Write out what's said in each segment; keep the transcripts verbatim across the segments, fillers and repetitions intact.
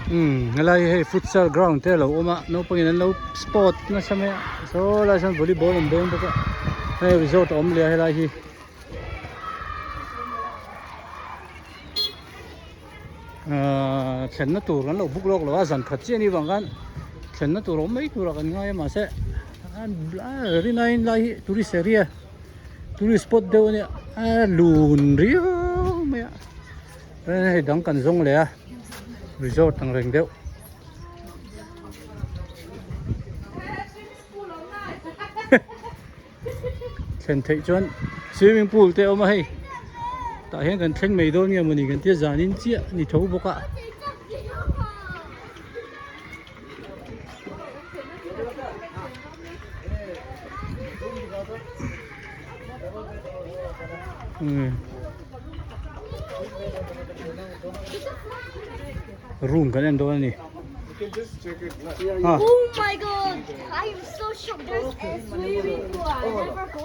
Hmm, helai hi futsal ground te lo awm a, naupangin an lo sport nasa mai a. Saw lai sawn volleyball an dawng bawk a. Hei resort a awm leh a helai hi. Ah, thlenna tur kan lo book lawk lo a, zan khat chiah ni vang khan thlenna tur awm mai tura kan ngai a, mahse, a, a, ri naiin lai hi tourist area, tourist spot deu a nia, a lun riau mai a. Eh, hei dang kan zawng leh a, resort ang reng deuh. Thlen theih chuan swimming pool te a awm a hei. Tah hian kan thleng mai dawn nge maw ni kan tia, zanin chiah ni tho bawk a. Hmm. Room kan en dawn a ni. Ah. Oh my God! I am so shocked. There's a swimming pool. I never go.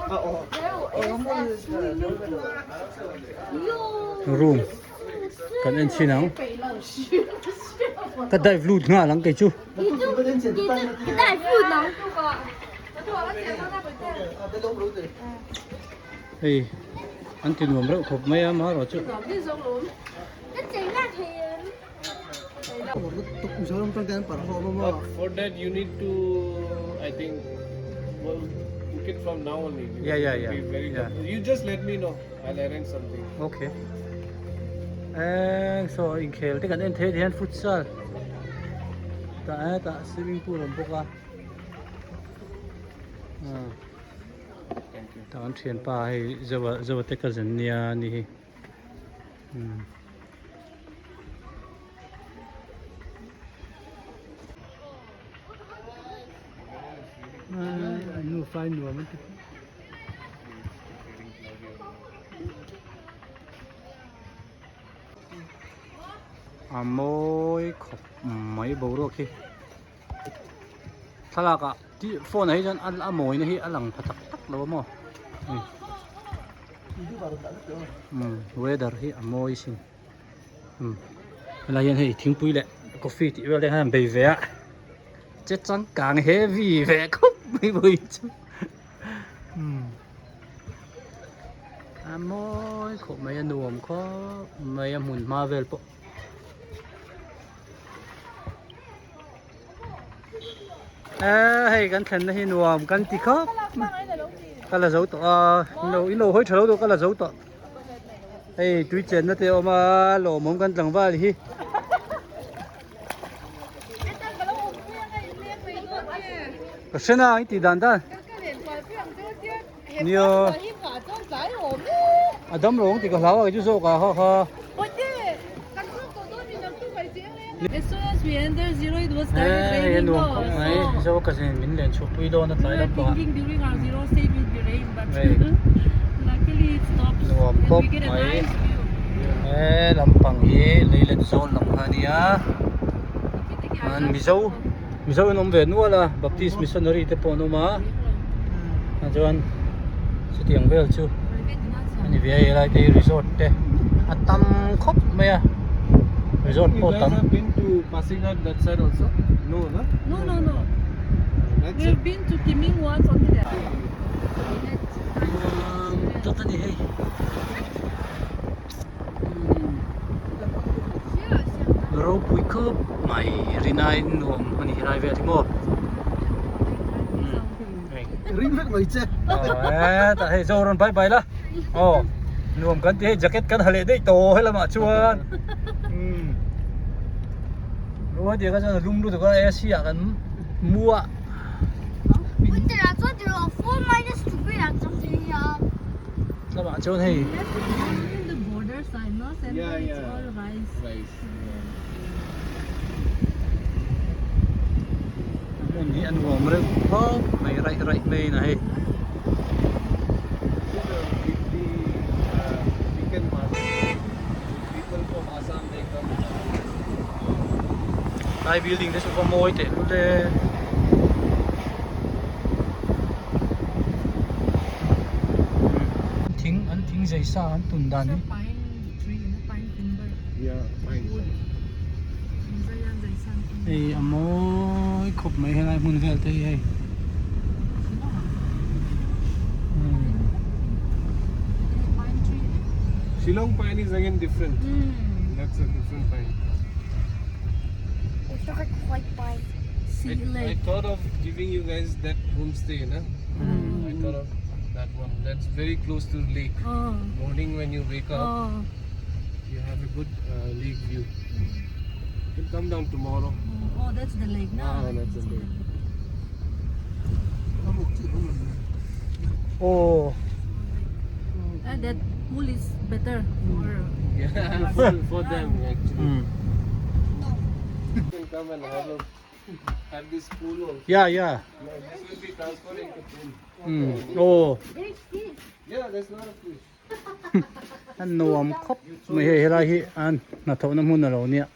There is a swimming pool. Yo. Room kan en ṭhin ang. Ka dive lut nghal ang kei chu. Ka dive lut ang. Hei, an ti nuam reuh khawp mai a, amaherawhchu. But for that, you need to, I think, well, book it from now only. Yeah, yeah, yeah. Be very careful. You just let me know. I'll arrange something. Okay. And so, inkhel te kan en thei hian futsal. Tah, eh, tah, swimming pool awm bawk a. Ah. Thank you. Tah, an ṭhianpa hei Zoa, Zoa te cousin nia ni hi. Hmm. Ah, a nu fai nuam a ti. A mawi khawp mai boruak hi. Thlalakah ti phone-ah hi chuan a, a mawina hi a lang pha tak tak lo a maw. Hmm. Hmm, weather hi a mawi sin. Hmm. Helai hian hei thingpui leh coffee tih vel te khan bei ve a. Che changkang heavy ve khawp mai bawk chu. Hmm. A mawi khawp mai, a nuam khawp mai a hmun hma vel pawh. Eh, hei kan thlenna hi nuam kan ti khawp. Ka la zo tawh a, in lo, in lo hawi ṭha lo tawh, ka la zo tawh. Hei, tui chenna te a awm a, lawmawm kan tlangval hi. Ka hre a, i ti dan dan. Nia. A dam lo ang ti ka hlau a, chu zawk a, ha ha. As soon as we enter zero, it was started raining, no? Zo ka zin min len chhuk pui dawn a tlai lam panga. We were thinking during our zero stage will be rain, but luckily it stopped. Nuam khawp mai. And we get a nice view. Eh, lampang hi leilet zawl lang kha nia. An Mizo, Mizo in awm ve nual a, Baptist missionary te pawh an awm a. A chuan chutiang vel chu a ni ve a, helai te resort te a tam khawp mai a. Resort pawh tam. You guys have been to Pasighat that side also? No, no? No, no, no. We've been to Timing once, only that. Nuam tak a ni hei. Hmm. Ropui khawp mai, ri naiin nuam a ni hi lai vel hi maw. Hmm. Ring vek mai che. Oh, eh, tah hei, Zoa rawn bye bye la. Oh, nuam kan ti hei, jacket kan ha leh daih tawh he lamah chuan. Hmm. Ruah tia ka chuan a lum lutuk a, A C ah kan mu a. Winter ah chuan ti lo, four minus degree ah chuan thei a. Lamah chuan hei. Yes, it's all in the border side, no? Central, yeah, it's all rice. Rice. Hmun hi a nuam reuh khawp mai, raih raih mai a ni hei. Thai building te chu va mawi teh hle. An thing, an thing zai sa an tun dan hi. Pine tree, pine timber. Yeah, pine. Wood. Hei, a mawi khawp mai hi lai hmun vel te hi hei. Hmm. Shillong pine is again different. Hmm. That's a different pine. It's not like white pine. I, I thought of giving you guys that homestay, na? Hmm. I thought of that one. That's very close to the lake. Oh. Morning when you wake up, oh, you have a good, uh, lake view. You can come down tomorrow. Oh, that's the lake, no? Ah, that's the lake. Oh. Uh, that pool is better for, yeah, for, for them, actually. Hmm. You can come and have a, have this pool also. Yeah, yeah. Yeah, this will be transferred into pool. Hmm. Oh. Yeah, there's a lot of fish. A nuam khawp mai hei, hi lai hi an hnathawna hmun a lo nih a.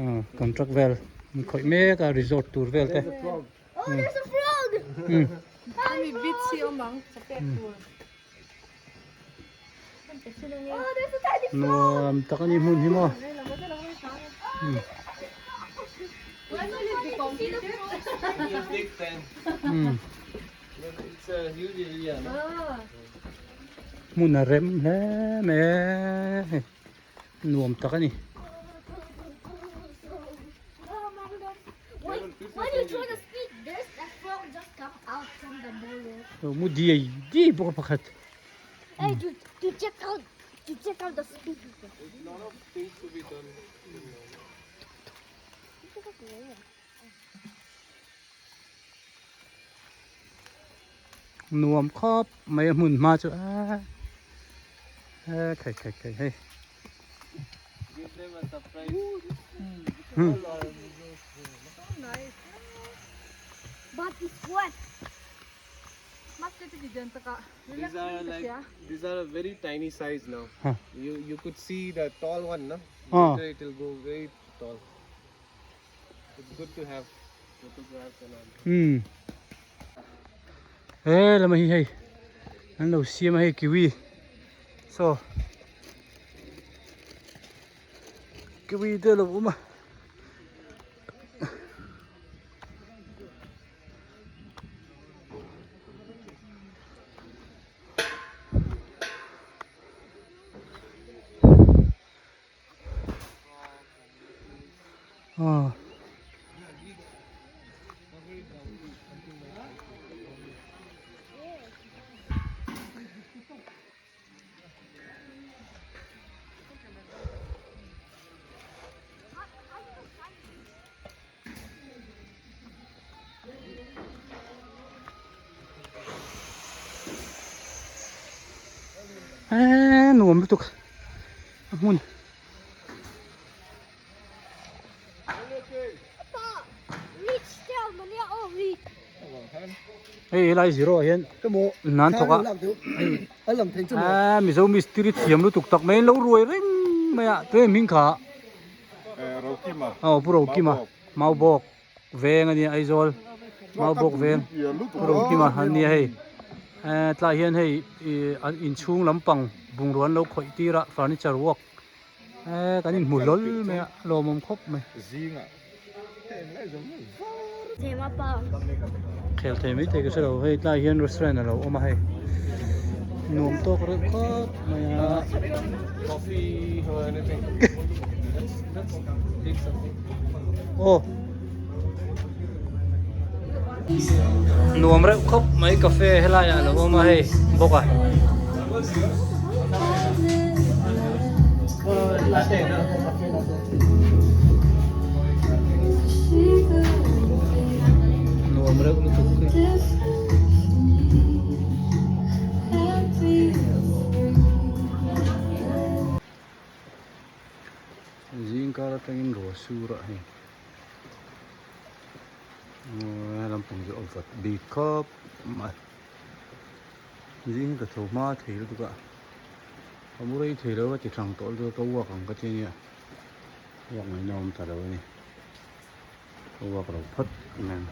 Ah, contract vel. An khawih mek a, resort tur vel te. There's a frog. Oh, there's a frog. Hmm. Hi, frog. Let me beat you, Mom. It's a pet tour. Oh, there's a tiny frog. Nuam tak a nih hmun hi maw. Hmm. When will it be completed? It will take time. Hmm. But it's a huge area, no? Ah. Hmun a rem hle mai. Nuam tak a nih. When, when you throw the stick, there's a frog just come out from the bowl. Lo mu diei diei bawk a pakhat. Hey, to, to check out, to check out the stick. There's a lot of things to be done. Nuam khawp mai a hmun hma chu. Ah. Ah, khai, khai, khai, hei. Give them a surprise. Hmm. Nice. But it's wet. These are like, these are a very tiny size now. Huh. You, you could see the tall one, no? Ah. Later it will go very tall. It's good to have photographs and all. Hmm. Eh, lama hi hei. An lo siam a hei kiwi. So. Kiwi te lo um a. Ah. Eh, nuam lutuk. A hmun. Hei, lai zero hian. Ka mu. Nan thawk a. Hei. A lang thei chu. Ah, Mizo mistiri thiam lutuk tak mai lo ruai reng mai a. Tuhin hming kha. Eh, Rokima. Oh, Pu Rokima. Maubawk. Maubawk veng a nia, Aizawl. Maubawk veng. Pu Rokima an nia hei. Eh, tlai hian hei, i, an inchhung lampang bungrua an lo khawih tir a, furniture work. Eh, kan inhmu hlawl mai a, lawmawm khawp mai. Zinga. Khel thei mai thei ka hre lo. Hei tlai hian restaurant a lo awm a hei. Nuam tawk reuh khawp mai a. Coffee or anything. Let's, let's take something. Oh. Nuam reuh khawp mai cafe helaiah lo awm a hei bawk a. Nuam reuh lutuk. Zingkar aṭangin ruah surah hei. Aw, lampang chu a vat bik khawp mai. Zing ka tho hma thei lutuk a. Ka mu rei thei lo a, ti ṭhang tawh lutuk a, ka uak ang ka ti a nia. Uak ngaina awm ta lo a ni. Ka uak ro phawt a nen.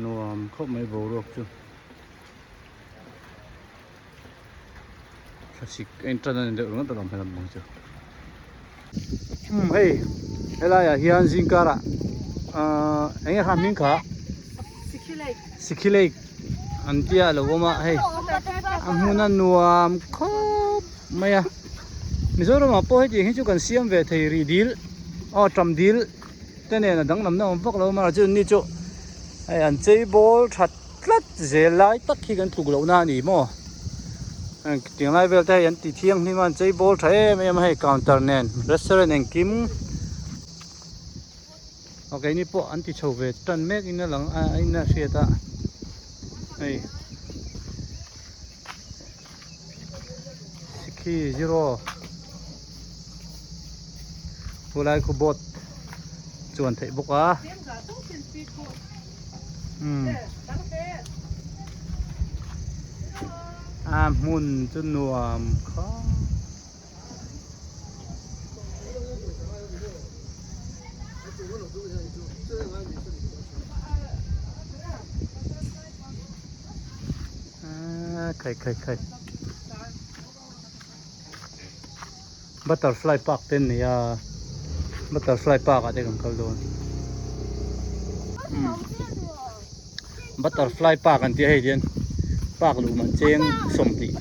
Nuam khawp mai boruak chu. Thlasik entrance an deuh ringawt a lawm hmel lam bang chu. Hmm, hei, helaia hian zingkara, ah, eng nge kha hming kha? Sikhi Lake. Sikhi Lake an tia lo awm a, hei. A hmun a nuam khawp mai a. Mizorama pawh hetiang hi chu kan siam ve thei rih dil, aw, ṭam dil te nen a danglamna awm vak lo, mahse chu ni chu, hei, an chei bawl ṭhat tlat zel lai tak hi kan tluk lohna a ni maw. An tiang lai vel te hei an ti thianghlim a, an chei bawl ṭha em em a, hei counter nen restaurant engkim. Ok, ni pawh an ti chho ve ṭan mek in a lang a, in a hriat a. Hei. Sikhi Zero. Hulai khu boat chuan theih bawk a. Hmm. A hmun chu nuam khawp. Ah, khai, khai, khai. Butterfly Park te an ni a. Butterfly Park ah te kan kal dawn. Hmm. Butterfly Park an ti a hei dian. Park luh man cheng sawmhnih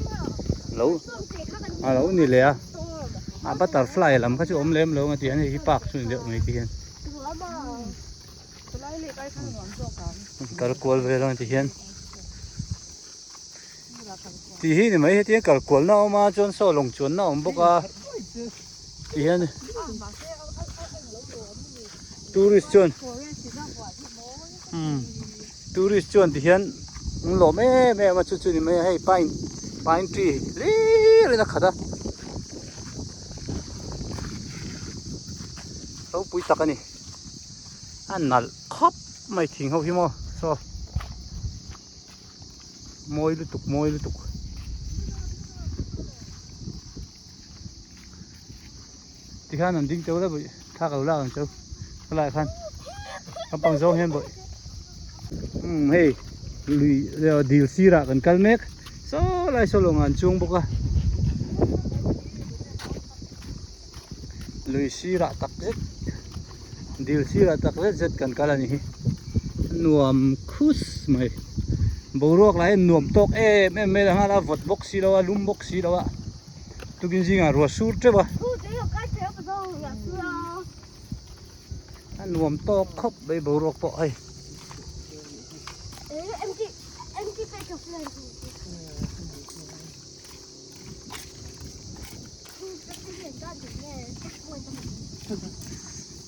lo. A lo ni le a. A butterfly lam kha chu awm lem lo a ti hian, hei hi park chu ni deuh mai ti hian. Kal kual vel ang ti hian. Ti hi ni mai, hetiang kal kualna a awm a, chuan saw lawng chuanna a awm bawk a. Ti hian. Tourist chuan. Hmm. Tourist chuan ti hian an lawm em em a, chu chu ni mai a, hei pine, pine tree hlir in a khat a. Ropui tak a ni. A nalh khawp mai thing ho hi maw. Saw. Mawi lutuk, mawi lutuk. Ti khan an ding teuh la bawih, thak lo lak ang teuh. Ka lai khan. Kan pang zawng hian bawih. Hmm, hei. Lui, eh, dil sirah kan kal mek. Saw lai saw lawngah an chuang bawk a. Lui sirah tak zet, dil sirah tak zet zet kan kal a ni hi. Nuam khus mai. Boruak lai nuam tawk em em mai, a nghal a, vawt bawk si lo a, lum bawk si lo a. Tukin zingah ruah sur teuh a. A nuam tawk khawp mai boruak pawh hei.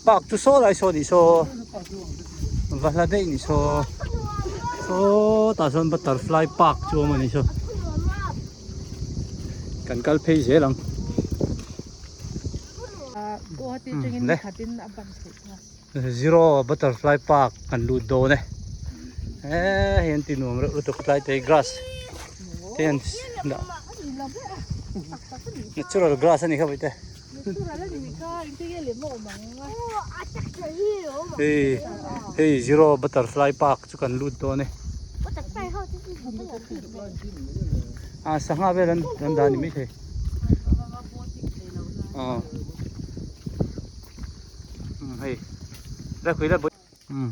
Park chu saw lai saw ni saw. Va hla daih ni saw. Saw ta sawn butterfly park chu awm a ni saw. Kan kal phei zel ang. Ah, aw, ti Hmm, chungin le. Khatin a bang thei kha. Zero Butterfly Park kan lut dawn e. Eh, hian ti nuam reuh lutuk, tlai te grass. Te an dah. Natural grass a ni kha bawih te. Hei, hei, Zero Butterfly Park chu kan lut dawn e. A, sangha vel an, an dah ni mai thei. Ah. Hmm, hei. La khui la bawih. Hmm.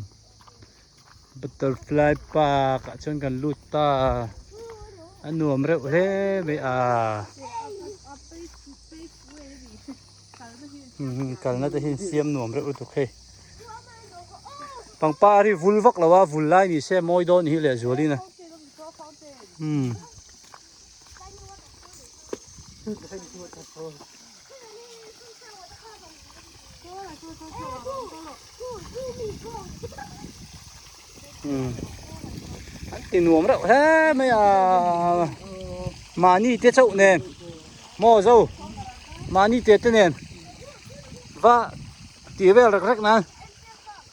Butterfly Park ah chuan kan lut ta. A nuam reuh hle mai a. Hmm, kalna te hi siam nuam reuh lutuk hei. Pangpar hi vul vak lo a, vul lai ni se mawi dawn hi leh zualin a. Hmm. Hmm. An ti nuam reuh hle mai a. Mahni te chauh nen. Maw zo. Mahni te te nen. Va ti vel rek rek nan.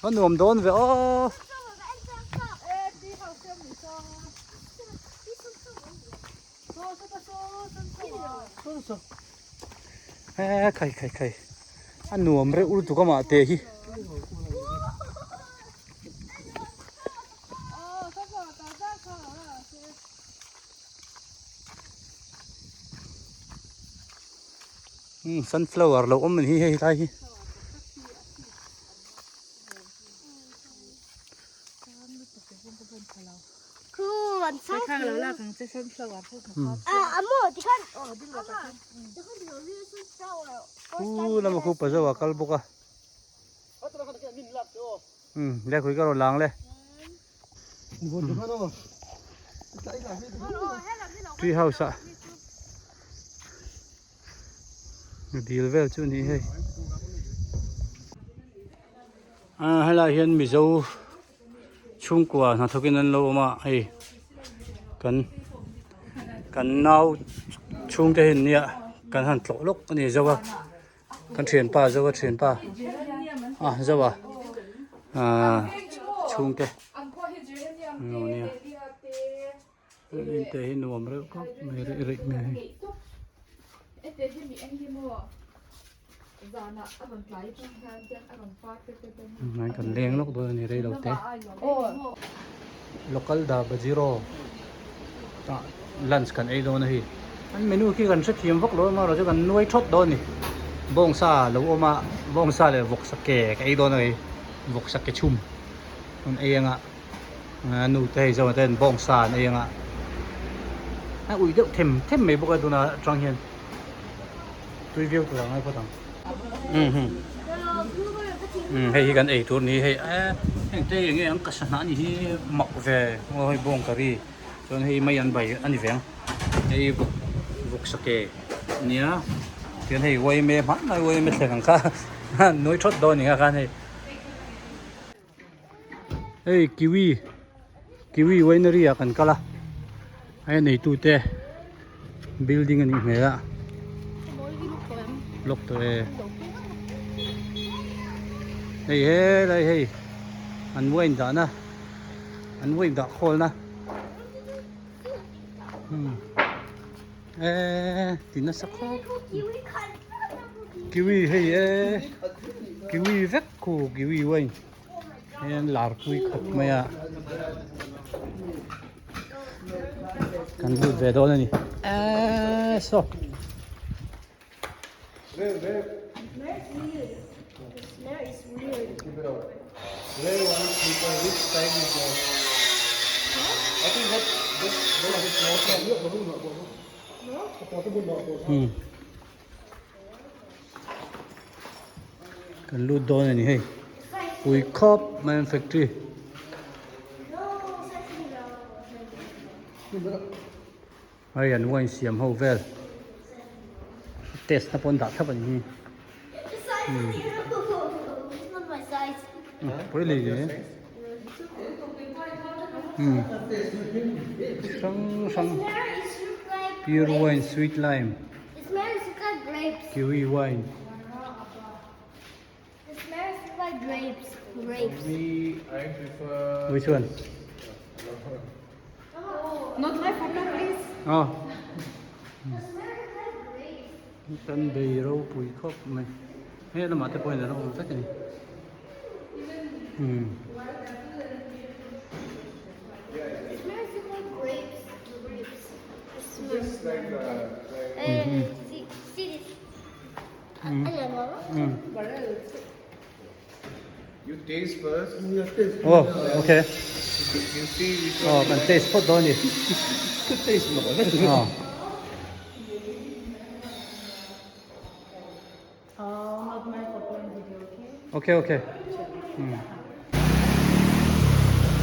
Va nuam dawn ve aw. Eh, khai, khai, khai. A nuam reuh lutuk ama te hi. Hmm, sunflower lo awm a ni hei lai hi. Khu an sang. Thei khang lo la kang che sunflower khu. Hmm. Ah, amo, ti khan. Oh, ding lo ka. Ti khan lo ri sunflower. Khu lama khu pa zo a kal bawk a. Hmm, le khui ka ro lang le. Tree house a. Dil vel chu ni hei. A, helai hian Mizo chhungkua hnathawkin an lo awm a, hei. Kan, kan nau chhungte hi nia, kan han tlawh lawk a ni zo a. Kan ṭhianpa, Zoa ṭhianpa. A, Zoa. A, chhungte. An lo nia. An in te hi nuam reuh khawp mai, rih rih mai. Ngai kan leng lawk dawn a ni rei lo te. Local da bajiro. Ta, lunch kan ei dawn a hi. An menu khi kan hre thiam vak lo, amaherawhchu kan nuai thawt dawn a ni. Bawngsa lo awm a, bawngsa leh vawksa ke ka ei dawn a hi. Vawksa ke chhum. Kan ei ang a. A, nu te hei zo ten bawngsa an ei ang a. A ui deuh them them mai bawk a tuna tang hian. Tui viau tur a ngai phawt ang. Hmm, hmm. Hmm, hei hi kan ei tur ni hei. Eh, heng te eng nge ang ka sa hna ni hi mak ve. Aw, hei bawng ka ri. Chuan hei mai an bai a ni veng. Hei vawk, vawksa ke nia. Chuan hei uai me hman lai uai me thleng ang kha. Nuai thawt dawn ning a khan hei. Hei, kiwi. Kiwi winery-ah kan kal a. Hei, neitute. Building a nih hmel a. Lawk tawh e. Hei, hei, hei, hei. An wine dahna. An wine dah khawlna. Hmm. E, ti nasa khawp. Kiwi hei e. Kiwi vek khu, kiwi wine. Hei an larpui khawp mai a. Kan lut ve dawn a ni. Eh, so. Smell is weird. Smell is weird. Where one slipper, which side is yours? I think that, that, that is not. Hmm. Kan lut dawn a ni hei. Pui khawp mai an factory. Hei an wine siam ho vel. Taste-na pawn dah thlap a ni hi. Hmm. It's not my size. Hmm, pawh i lei ni. Hmm. Hrang hrang. Pure wine, sweet lime. It smells like grapes. Kiwi wine. It smells like grapes. Grapes. Me, I prefer. Which one? Not my photo, please. Oh. It smells like grapes. Kan bei ropui khawp mai. He lamah te pawhin a lo awm vek a ni. Hmm. It smells like grapes. Grapes. It smells. Just like, uh, like. Eh, see, see this. Hmm. Hmm. You taste first. Oh, okay. You see which one. Oh, kan taste phawt dawn a ni. Taste lo. Oh. Oh, not my photo and video, okay? Okay, okay. Hmm.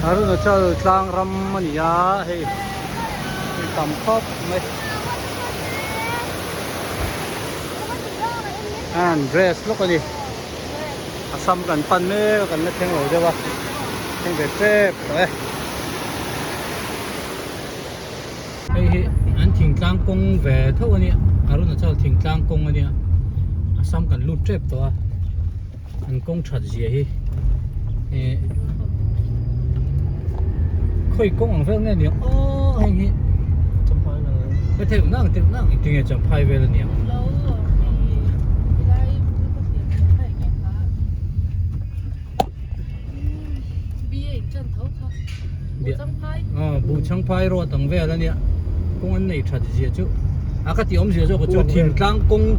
Arunachal tlang ram a ni a, hei. Hei tam khawp mai. An dress lawk a ni. A sam kan pan mek a, kan la thleng lo deuh a. Thleng ve tep tawh e. Hei hi an thingtlang kawng ve tho a nia, Arunachal thingtlang kawng a nia. A sam kan lut tep tawh a. An kawng ṭhat zia hi. Eh, khawi kawng ang vel nge ni? Aw, heng hi. Champhai vel. Ka theu nang, theu nang, ti nge Champhai vel a nia. Bia. Aw, Buchangphai rawt ang vel a nia. Kawng an nei ṭhat zia chu. A ka ti awm zia chu, ka chu thingtlang kawng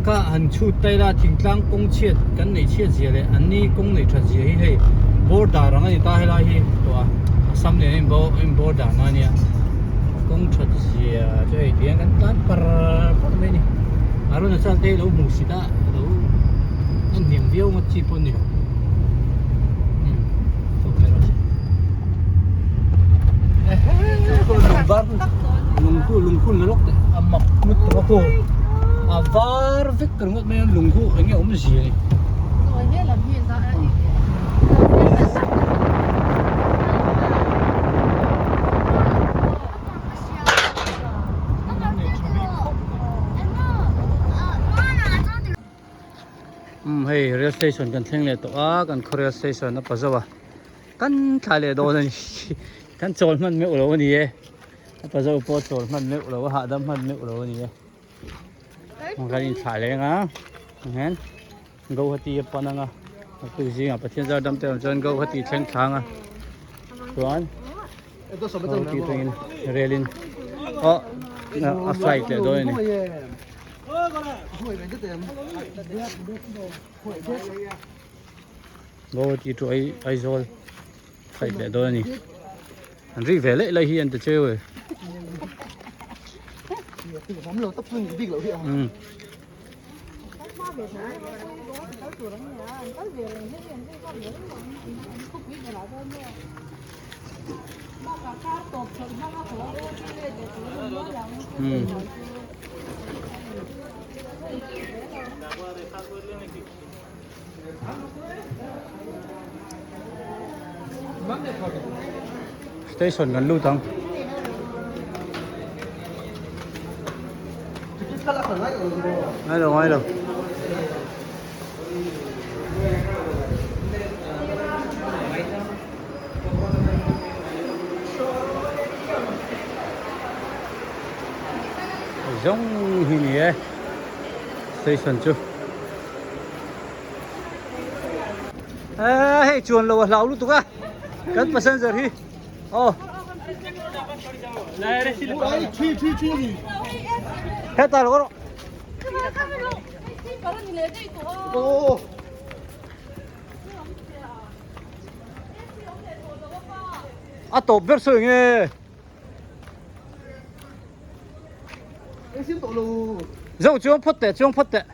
Ka han chhut ta ila, thingtlang kawng chhiat kan nei chhiat zia le, anni kawng nei ṭhat zia hi hei border ang a ni ta, helai hi tua Assam le inbo-, inborder-na a nih a. Kawng ṭhat zia chu hei tiang kan tlan par par mai ni. Arunachal te lo hmusit a, lo an hnim viau ngat chi pawn ni. Hmm. Lungvar, lungtu, lungtu na lok te. A mak mut ta ko. A var vek ka ringawt mai, lungtu enge um zie. Um, hei, rail station kan thleng le tawh a, kan khaw rail station a pa zo a. Kan thla le dawn a ni. Kan chawl hman meuh lo a ni e. A pa zo pawh chawl hman meuh lo, a hahdam hman meuh lo a ni e. Kan inthla leng a. Hen. Guwahati a pan ang a. Tu zinga Pathian zar dam te awm chuan Guwahati thleng thla ang a. Chuan Guwahati aṭangin rail-in, aw, a, a flight leh dawn a ni. Guwahati to Ai-, Aizawl flight leh dawn a ni. An ri ve leh lai hi an ta cheu e. Hmm. Hmm. Station kan lut ang. Ngai lo, ngai lo. Zawng hi ni e. Station chu. Eh, hei chuan lo a hlau lutuk a. Kan passenger hi. Oh. He ta lo ro. Oh. A tawp ber saw nge. Zo chuang phawt teh, chuang phawt teh.